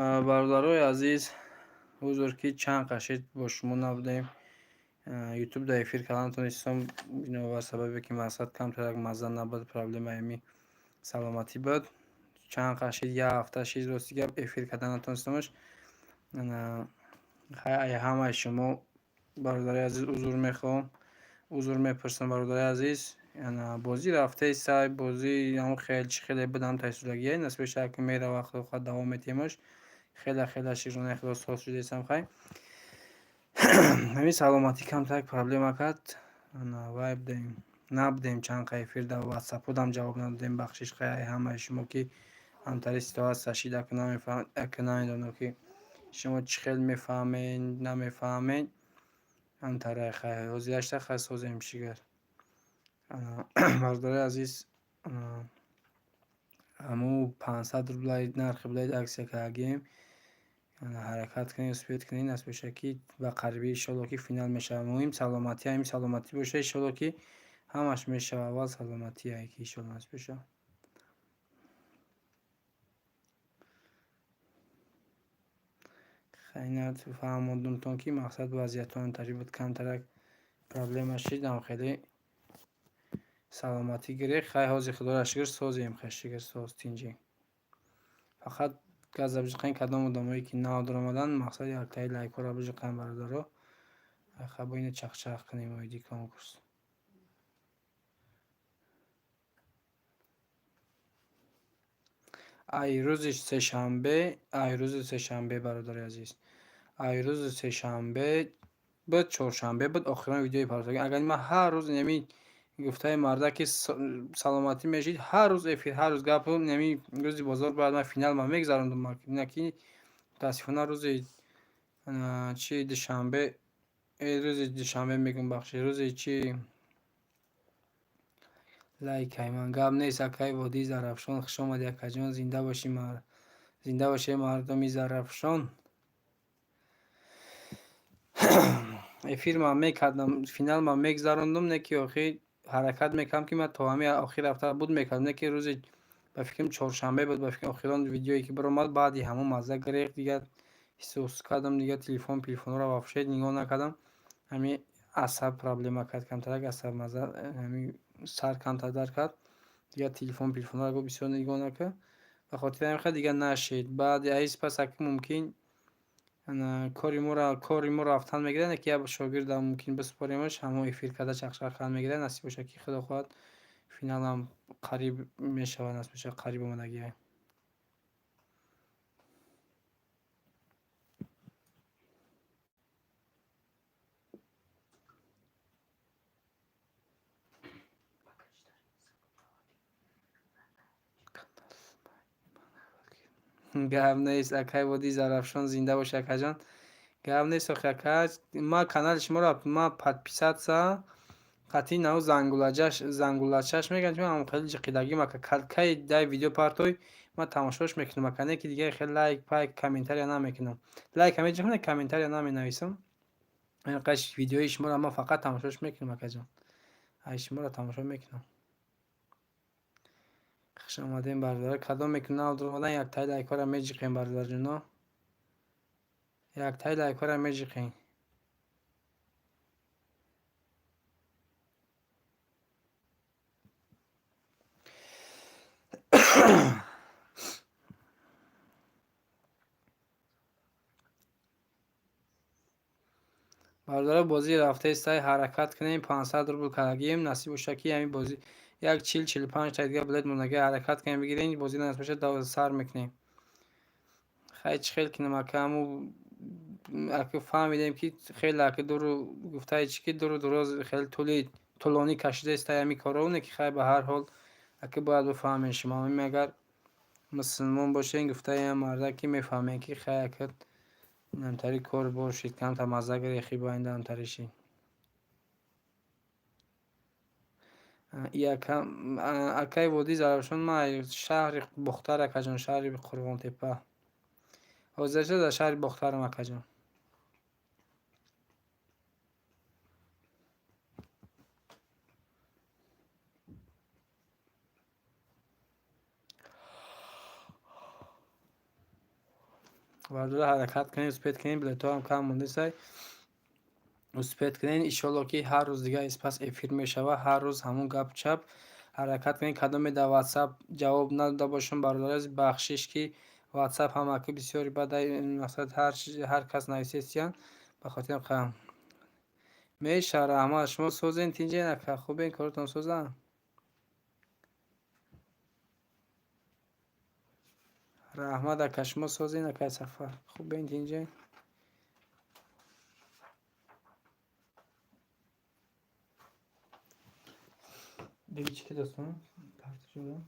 Бародарои азиз, узр, ки чанд қашид бо шумо набудем. Ютуб дар эфир кардан натонистам, бинобар сабабе ки мақсад камтарак мазза набуд, проблемаи ами саломатӣ буд. Чанд қашид, як ҳафта шид, рости гап, эфир кардан натонистамаш. Хай, ҳамаи шумо, бародарои азиз, узр мехоҳам, узр мепурсам, бародарои азиз. Бозӣ рафтаи сай, бозӣ ҳамн хел чӣ хеле буд, ҳам тайсудагия насиб шава, ки мерава, худо хоҳад, давом метиҳемаш. Хеле хеле шукронаи худо, соз шудаистам. Хай, ҳамин саломатӣ камтарак проблема кард, вай будем, набудем чанд қа эфир, дар ватсапҳодам ҷавоб надодем. Бахшиш хай ҳамаи шумо, ки ҳамтари ситуация шид. Ака, намедонам, ки шумо чӣ хел мефаҳмед, намефаҳмед. Ҳамтарай, хай, ҳозирашта, хай, созем, шигар. Бародарои азиз, ҳамун 500 рублай нархи билет акция кардагием. Ҳаракат кунед, успеть кунед, насиб бошад, ки ба қарибӣ, иншолло, ки финал мешавад. Муҳим саломатӣ, ҳамин саломатӣ бошад, иншолло, ки ҳамаш мешавад. Аввал саломатие, ки иншолло насиб бошад. Хайнат фаҳмондумтон, ки мақсад вазъиятҳо ҳамтари буд, камтарак проблема шид, ам хеле саломатӣ гирифт. Хай, ҳозир, худоро шукр, созем, хай, шукр, соз, тинҷӣ. Фақат газа биҷиқен, кадом одамое ки нав даромаданд, мақсад яктаи лайкҳоро биҷиқанд, бародаро. Хай, бо ина чахчах кунем оиди конкурс. Ай рӯзи сешанбе, ай рӯзи сешанбе, бародари азиз, ай рӯзи сешанбе буд, чоршанбе буд охирон видеои партофтагӣ. Агар ман ҳар рӯз нами гуфтаи марда, ки саломатӣ мешид, ҳар рӯз эфир, ҳар рӯз гапу, нами рӯзи бозор бояд ман финал ман мегзарондум, на ки мутаассифона рӯзи чи душанбе, рӯзи душанбе мегӯм, бахшед, рӯзи чи лайкай ман гап нест. Акай Водии Зарафшон, хуш омадӣ, акаҷон, зинда бошӣ, зинда бошед, мардуми Зарафшон. Эфир ман мекардам, финал ман мегзарондум, не ки охир ҳаракат мекардам, ки ман то ҳамин охир ҳафта буд мекардам, не ки рӯзи, ба фикрам, чоршанбе буд, ба фикрам, охирон видеое ки баромад, баъди ҳамон мазза гирехт, дигар ҳиссос кардам, дигар телефон пилифонҳоро вообще нигоҳ накардам. Ҳамин асаб проблема кард, камтарак асаб мазза, ҳамин сар камтар дард кард, дигар телефон пилифонҳоро гуфт, бисёр нигоҳ накард, ба хотири ҳамин хел дигар нашид. Баъди аиз пас аки мумкин кори мо рафтан мегирад, ки як шогирдам мумкин биспоремаш, ҳамон эфир карда, чахчах кардан мегирад. Насиб бошад, ки худо хоҳад, финалам қариб мешавад, насиб бошад, қариб омадагиа. Гап нест, акай Водии Зарафшон, зинда бошӣ, акаҷон. Гап нест, охи, ака, ман канали шуморо ман подписаться қатъи нав зангулачаш мегӯям, чун хеле ҷиқидагим, ака, кай дай видео партой, ман тамошош мекунам, ака, не ки дигар хеле лайк пайк комментария намекунам. Лайка меҷиқам, комментария наменависам. Қаш видеои шуморо ман фақат тамошош мекунам, акаҷон, ай шуморо тамошо мекунам. Хуш омадем, бародар. Кадом мекунам нав даромадан, яктаи лайкҳоро меҷиқем, бародарҷоно, яктаи лайкҳоро меҷиқем. Бародаро, бозӣ рафтаистай, ҳаракат кунем, 500 рубл кардагием, насиб бошад, ки ҳамин бозӣ як 40-45 та дига билет мондагӣ, ҳаракат кунем, бигирем бозиро, насиб бошад, сар мекунем. Хай, чӣ хел кунем, ака, ҳаму ака фаҳмидем, ки хеле, ака, дуру гуфтаи чӣ ки дуру дуроз хеле тӯли тӯлонӣ кашидаистай ҳамин корро, не ки хай, ба ҳар ҳол, ака, бояд бифаҳмем, шумо ҳамин агар мусулмон бошед, гуфтаи марда, ки мефаҳмем, ки хай, ака, намтари кор бошед, камтар мазза гирехи бо ин намтари ши. Акаи Водии Зарафшон, ман шаҳри Бохтар, акаҷон, шаҳри Қурғонтепа. Ҳозирша дар шаҳри Бохтарам, акаҷон. Бародаро, ҳаракат кунед, успеть кунед, билетҳоам кам мондесай. Успеть кунед, иншолло, ки ҳар рӯз дига испас эфир мешава, ҳар рӯз ҳамун гап чап. Ҳаракат кунед, кадоме дар WhatsApp ҷавоб надода бошам, бародари азиз, бахшиш, ки WhatsApp ҳамаки бисёри бадай, мақсад, ҳар кас нависестиян, ба хотири меша. Раҳмат, шумо созен, тинҷен, ака, хубен, коротон созан? Раҳмат, ака, шумо созен, акай Сафар, хубен, тинҷен? Беги, чӣ достон парта шуда?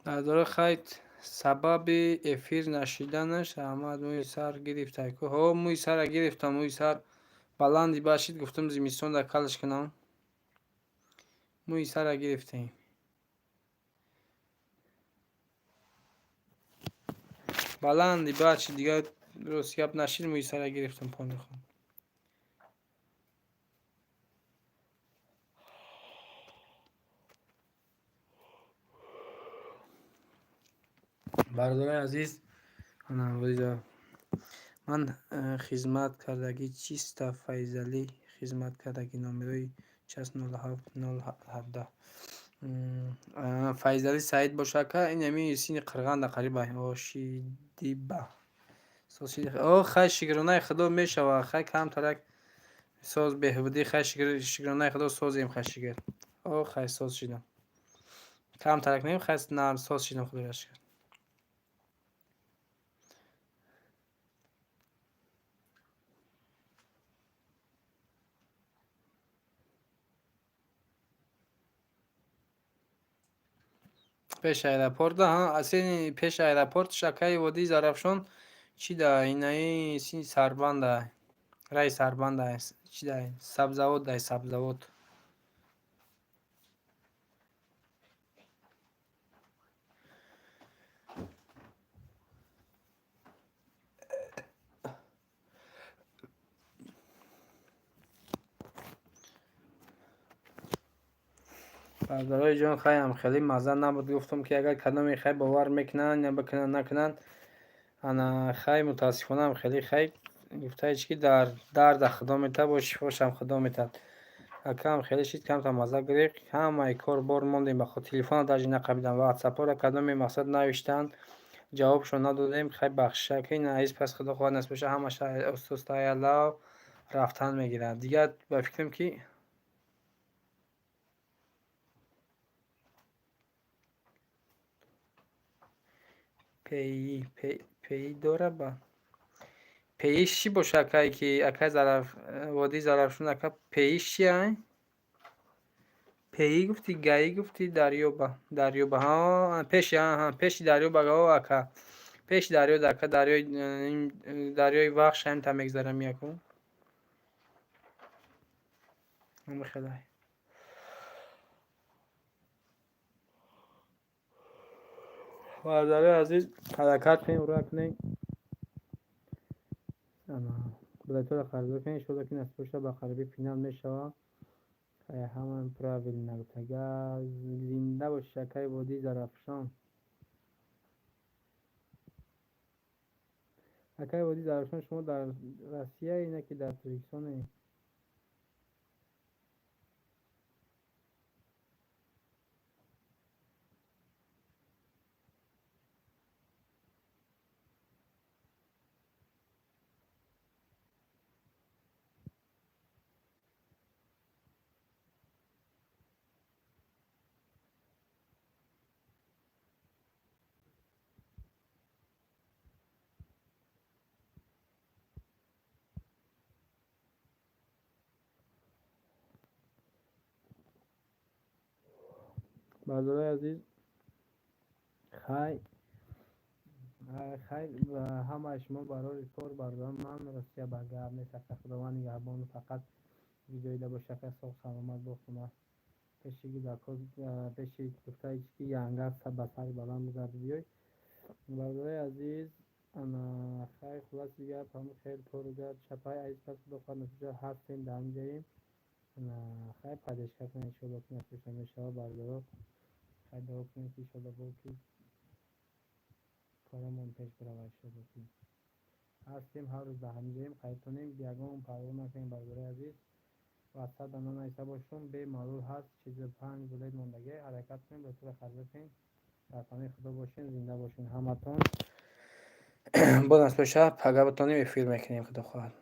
Бародаро, хайр, сабаби эфир нашиданаш, раҳмат, мӯи сар гирифтай ку? Ҳо, мӯи сара гирифтам, мӯи сар баланди башид, гуфтам зимистонда калш кунам. Мӯи сара гирифтем. Баланди бачи дигар рост гап нашид, мӯи сара гирифтам понихон. Бародарои азиз, ман хизмат кардагӣ чиста, Файзалӣ хизмат кардагӣ, номерои час 07 017. Файзалӣ Саид боша, ака, ин ҳами сини Қирғанда қариба ошидиба. О, хай, шукронаи Худо, мешава, хай, камтарак соз беҳбудӣ, хай, шукронаи Худо, созем, хай, шукр. О, хай, соз шидам. Камтарак нем, хай, нарм соз шидам, Худоро шукр. Пеши аэропорт, асини пеши аэропорт шакаи водии Зарафшон чӣ да, инаи сини Сарбанда, раи Сарбанда чӣ да, Сабзавод дай, Сабзавод. Бародарои ҷон, хайам хеле мазза набуд, гуфтам, ки агар кадоме, хай, бовар мекунанд я бикунанд, накунанд, ана, хай, мутаассифонаам хеле, хай, гуфтаи чи ки дар дарда Худо метавад, бо шифошам Худо метавад. Акам хеле шид, камтар мазза гирифт, ҳамаи кор бор мондем, ба худ телефона даже нақабидам, ватсапҳоро кадоме, мақсад, навиштанд, ҷавобшон надодем, хай, бахшиша, ки ин аиз пас Худо хоҳад насиб боша, ҳамаша оста-оста аялав рафтан мегирад. Дигар ба фикрам, ки пеи пеи дора, ба пеиш чӣ боша, акае ки акай Зараф, водии Зарафшон, ака, пеиш чи ай? Пеи гуфтӣ, гаи гуфтӣ, дарёба, дарёба, ҳа, пеши, аҳа, пеши дарёба, о, ака, пеши дарё, ака, дарёи Вахш ҳамин мегзарам яку. Ҳамихелай. Бародарои азиз, ҳаракат кунем, ура кунем. Билетҳоро харидор кунем, иншоалло, ки насиб боша, ба қариби финал мешава. Ҳама правильно гуфта. Зинда боши, акаи водии Зарафшон. Акаи водии Зарафшон, шумо дар Россияе, на ки дар Тоҷикистоне? Бародарои азиз, хай, хай, ҳамаи шумо барори кор, бародарон, ман Россия ба гап нест, ака, Худованд нигаҳбону фақат ҷоида боша, ака, соғ саломат бо хона пеши гудако, пеши гуфтаи ки янга ба сари баланд бигардӣ биёй. Бародарои азиз, ана, хай, хулоси гап ҳамин хел кору гап чапай. Азиз, пас Худо хоҳад насиб, ҳастем, дар ҳамин ҷоем. Хай, поддержка кунед, иншолло, ки насибша мешавад, бародаро. Хай, дуо кунед, ки иншолло бо ки корамон пеш бирава, иншолло, ки ҳастем, ҳар рӯз дар ҳаминҷоем, қайдтонем, ягон парво накунем, бародарои азиз. Ватсап да нанависа бошум, бемалол ҳаст, 45 билет мондагӣ, ҳаракат кунем, билетро харида кунем. Дар паноҳи Худо бошен, зинда бошен ҳаматон. Боз насиб боша, пага битонем, эфир мекунем, Худо хоҳад.